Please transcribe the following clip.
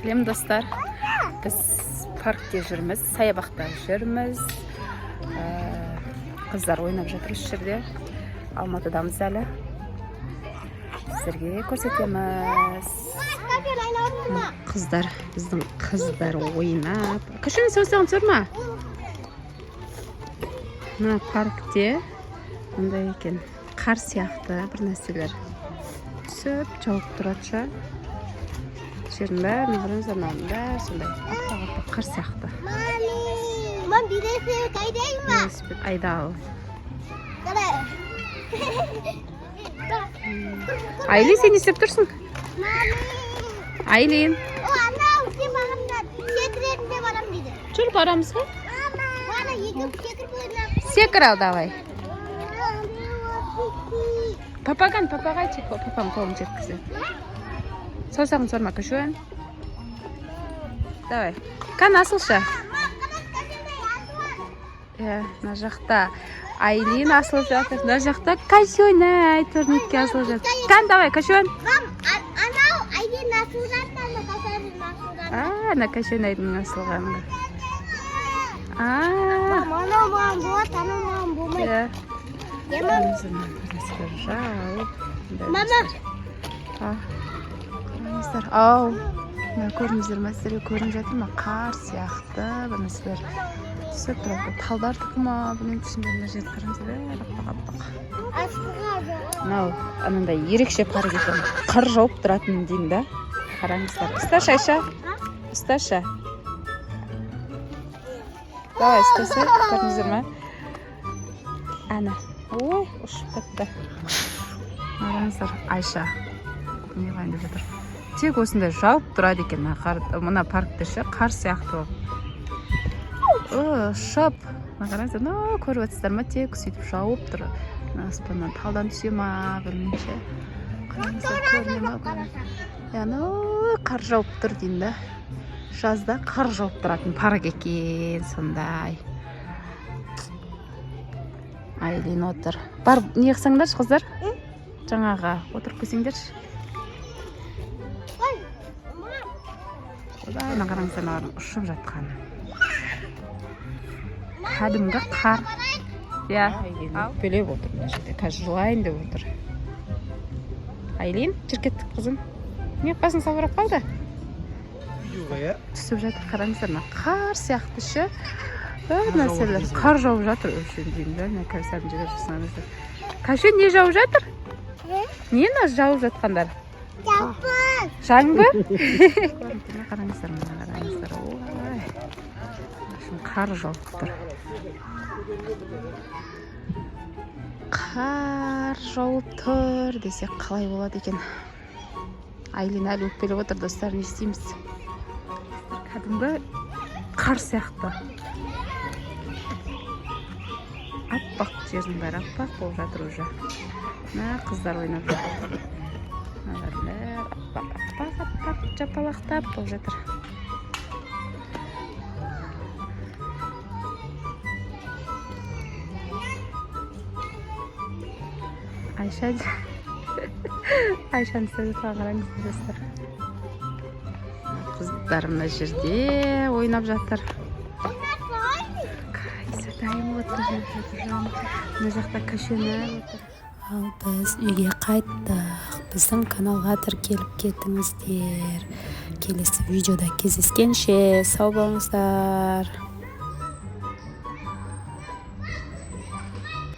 Сәлем, достар! Біз паркте жүрміз, саябақта жүрміз. Қыздар ойнап жатыр осы жерде. Алматыдамыз әлі. Сіздерге көрсетеміз. Қыздар, біздің қыздар ойнап. Кішкене саусағын түсірме. Мына паркте мындай екен, қар сияқты бір нәрселер түсіп жауып тұрады ша. Жердің бәріне қараңыздар, мынаның бәрі сондай аппақ аппақ қар сияқты. Мами, мам, велосипед айдайын ба? Велосипед айдау. Қара. Айлин, сен не істеп тұрсың? Мами. Айлин. О, анау сен маған секіретін барам дейді. Жүр, барамыз ғой. Мама. Ана екеуміз секіріп ойнап. Секір ал, давай. Папаган, папаға айтшы, папаның қолын жеткізеді. Саусағын сорма, Кішуен. Давай. Кән, асылшы. Иә, мына жақта Айлин асылып жатыр. Мына жақта Кәшөнай турникке асылып жатыр. Кән, давай, Кәшөн. Мам, анау Айлин асылып жатыр, ана Кәшөнай асылып жатыр. А, ана Кәшөнайдың асылғаны. А, Мам, анау маған болады, анау маған болмайды. Иә. Иә, мам. Бір нәрселер жауып. Мындай Мама. нәрселер. А, қараңыздар. Ау, мына көрдіңіздер ме? Сіздерге көрініп жатыр ма? Қар сияқты бір нәрселер түсіп тұрады. Талдардікі ма? Білмеймін, түсінбедім. Мына жерді қараңыздар, бәрі аппақ аппақ. Асыға жоқ. Мынау анандай ерекше парк екен. Қар жауып тұратын деймін да. Қараңыздар. Ұсташы, Айша. Ұсташы. Давай, ұстаса. Көрдіңіздер ме? Әне. Ой, ұшып кетті. Қараңыздар, Айша не қылайын деп жатыр. Тек осындай жауып тұрады екен мына қар, мына паркте ше, қар сияқты болып. Ұшып. Мына қараңыздар, мына көріп жатсыздар ма? Тек сөйтіп жауып тұр. Мына аспаннан талдан түсе ма, білмеймін ше. Қараңыздар, көріне ма? Көріне. Яғни қар жауып тұр деймін да. Жазда қар жауып тұратын парк екен сондай. Айлин отыр. Бар, не қылсаңдаршы, қыздар? Жаңағы отырып келсеңдерші. Ой, мам. Ойбай, мына қараңыздар, мыналардың ұшып жатқаны. Кәдімгі қар. Иә. Өкпелеп отыр мына жерде. Қазір жылайын деп отыр. Айлин, жүр, кеттік, қызым. Не, басың салбырап қалды? Видеоға, иә. Түсіп жатыр, қараңыздар, мына қар сияқты ше. Бір нәрселер қар жауып жатыр өшін деймін да. Мына кәусардың жіберіп жатсаңыздар. Кәше, не жауып жатыр? Не мына жауып жатқандар? Жапыр. Жаңбыр? Мына қараңыздар, мына қараңыздар. Ой. Қар жауып тұр. Қар жауып тұр десек қалай болады екен? Айлин әлі өкпелеп отыр, достар, не істейміз? Кәдімгі қар сияқты. Аппақ, жердің бәрі аппақ болып жатыр уже. Мына қыздар ойнап жатыр. Мыналардың бәрі аппақ, аппақ, аппақ, жапалақтап болып жатыр. Айша, Айшаны істеп жатқан қараңыздар, достар. Қыздар мына жерде ойнап жатыр. Кайса дайым отыр, жатыр. Мына жақта Кәшөнай отыр. Ал біз үйге қайттық. Біздің каналға тіркеліп кетіңіздер. Келесі видеода кездескенше сау болыңыздар.